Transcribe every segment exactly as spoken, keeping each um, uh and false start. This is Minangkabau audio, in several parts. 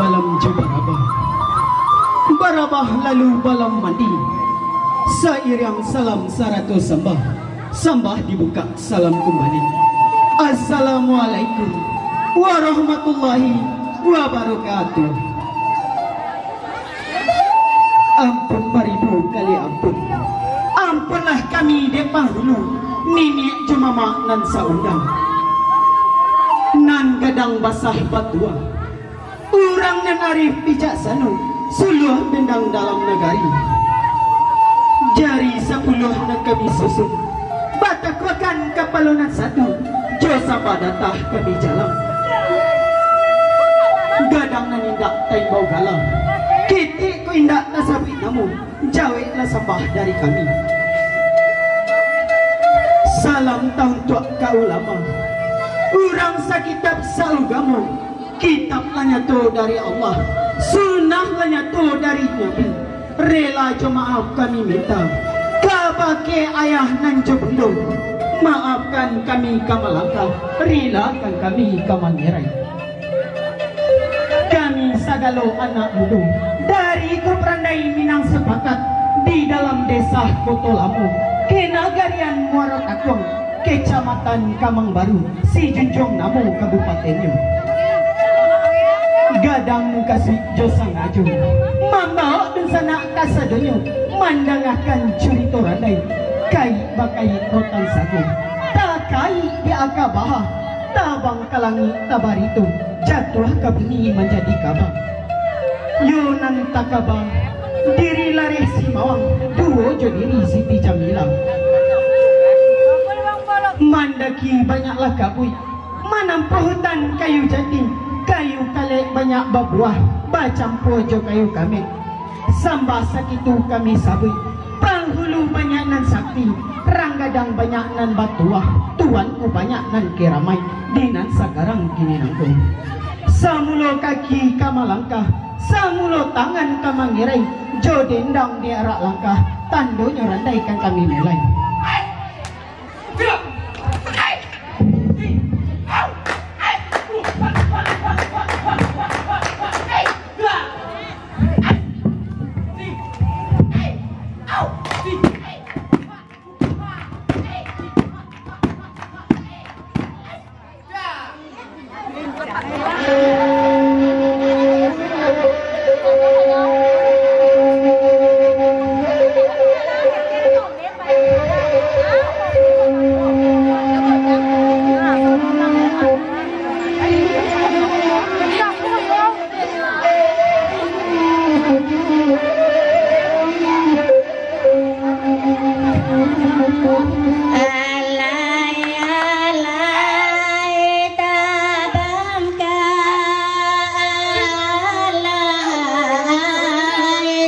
Salam jo barabah. Barabah lalu balam mandi. Sairiang salam sarato sambah. Sambah dibukak salam kumbali. Assalamualaikum warahmatullahi wabarakatuh. Ampun baribu kali ampun. Ampunlah kami dek panghulu, niniak jo mamak nan saundang. Nan gadang basah batuah. Urang nan arif bijaksano, suluah bendang dalam nagari. Jari sapuluah nan kami susun, batakuakan kapalo nan satu, jo sambah datah kami jalang. Gadang nan indak taimbau gala, ketek ko indak tasabuik namo, jaweklah sambah dari kami. Salam tauntuak ka ulama, urang sakitab saugamo, Kitab lah nyato dari Allah, sunnah lah nyato dari Nabi. Rela jo maaf kami minta, kabake ayah nan jo bundo, maafkan kami ka malangkah, rilakan kami ka mangirai. Kami sagalo anak mudo dari grup Randai Minang sapakat di dalam desa Koto Lamo, kanagarian Muaro Takuang, Kecamatan Kamang Baru, Sijunjuang namo kabupatennyo. Gadang mukasuik jo sangajo, mambawok dunsanak kasadonyo mandangakan curito randai, kaik bakaik rotan sago, takaik di aka baha, tabang ka langik tabarito, jatuah ka bumi manjadi kaba. Yo nan takaba, diri lareh simawang, duo jo diri Siti Jamilah. Mandaki banyaklah kabuik, manampuah hutan kayu jati, kayu kalek banyak babuah, bacampua jo kayu kameh. Sambah sakitu kami sabuik, panghulu banyak nan sakti, rang gadang banyak nan batuah, tuanku banyak nan kiramaik, di nan sakarang kini nangko. Samulo kaki ka malangkah, samulo tangan ka mangirai, jo dendang di arak langkah, tandonyo randai kan kami mulai. Alai, alai, tabang ka, alai,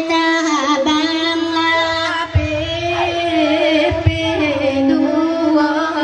tabang lapeh, peh duo tengok.